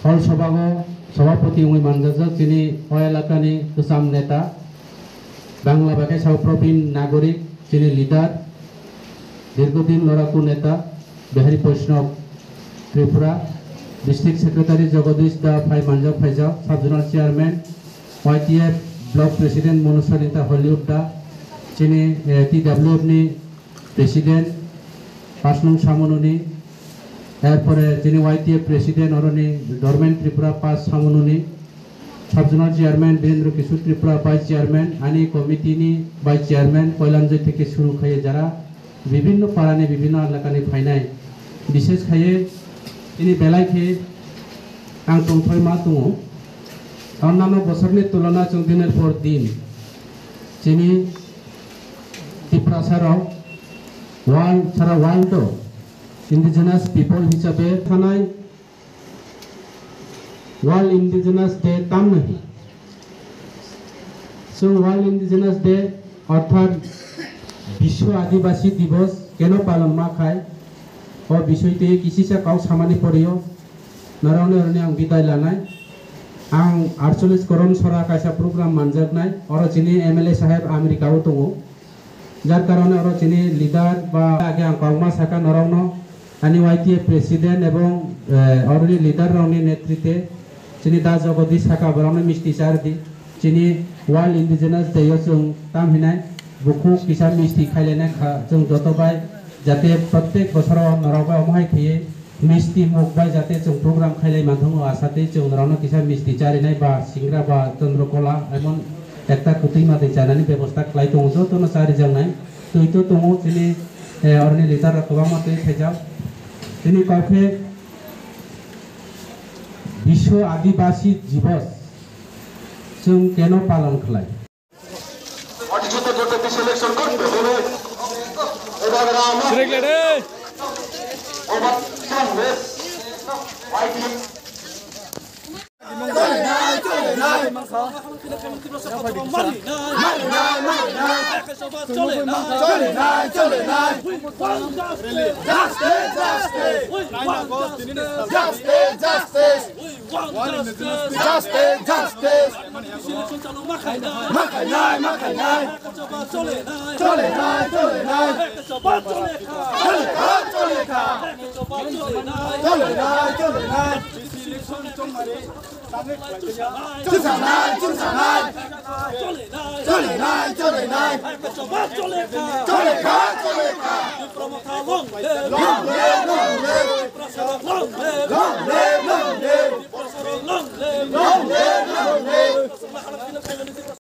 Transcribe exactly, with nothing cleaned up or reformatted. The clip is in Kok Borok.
Hol sobago sobapoti wngwi manjak chini o elakani kwcham neta, Bangla bai khe sao Probin Nagorik, chini leader, dirghodin loraku neta, Bihari Vaishnav Tripura, district secretary Jagadish Da phai manjak phaijak, sub zonal chairman, Y T F block president Monusa Neta Hollywood Da, chini, eh, T W F ni president Pasnung Samununi, erpore chini Y T F president oroni Dormen Tripura Pas Samununi, sub zonal chairman Birendra Kishore Tripura, vice chairman, ani committee ni vice chairman Koilanjoy theke suru khaye jara bibhinno para ni bibhinno elaka ni phainai, bishesh khaye chini belai khe ang tongthoi ma tongo. Onnano bochor ni tulona chwng diner por din chini Tiprasa rok world, sara world o indigenous people hisabe thanai. World Indigenous Day tamno hi? Chwng World Indigenous Day orthat Biswa Adibasi Dibos keno palon ma khai? O bisoi twi kisisa kok samani porio norokni oroni ang bidai lanai. Ang aatchollish koron sora kaisa program manjaknai, oro chini M L A saheb America o tongo. Jar karone oro chini leader ba age ang kokma saka norokno, ani Y T F president ebong, eh, oroni leader rokni netrite chini da Jagadish saka borokno misti chardi. Chini World Indigenous Day o chwng tam hinai bukhuk kisa misti khailainai kha chwng joto bai, jate prottek bosoro norok bai omo hai khaiye misti mok bai jate chwng program khailai manthogo, asatwi chwng norokno kisa misti charinai ba singra ba chandra kola emon ekta kwtwi matwi chanani bebosta khlai tongo, jotono charijaknai. Twi to tongo chini, eh, oroni leader rok kwbangma twi khaijak. Chini kok khe Biswa Adibasi Dibos chwng keno palon khlai? Participate করতে পিছিয়ে ইলেকশন করতে হবে। এবার আমরা Sirik le de. Over সামনে। Justice, justice. Justice, justice. Ma khainai, ma khainai. Chole nai, chole nai. Chole kha, chole kha. Chole nai, chole nai. Chwngsanai, chwngsanai. Chole nai, chole nai. Chole kha, chole kha. Long live, long live. Long live, long live. Long live.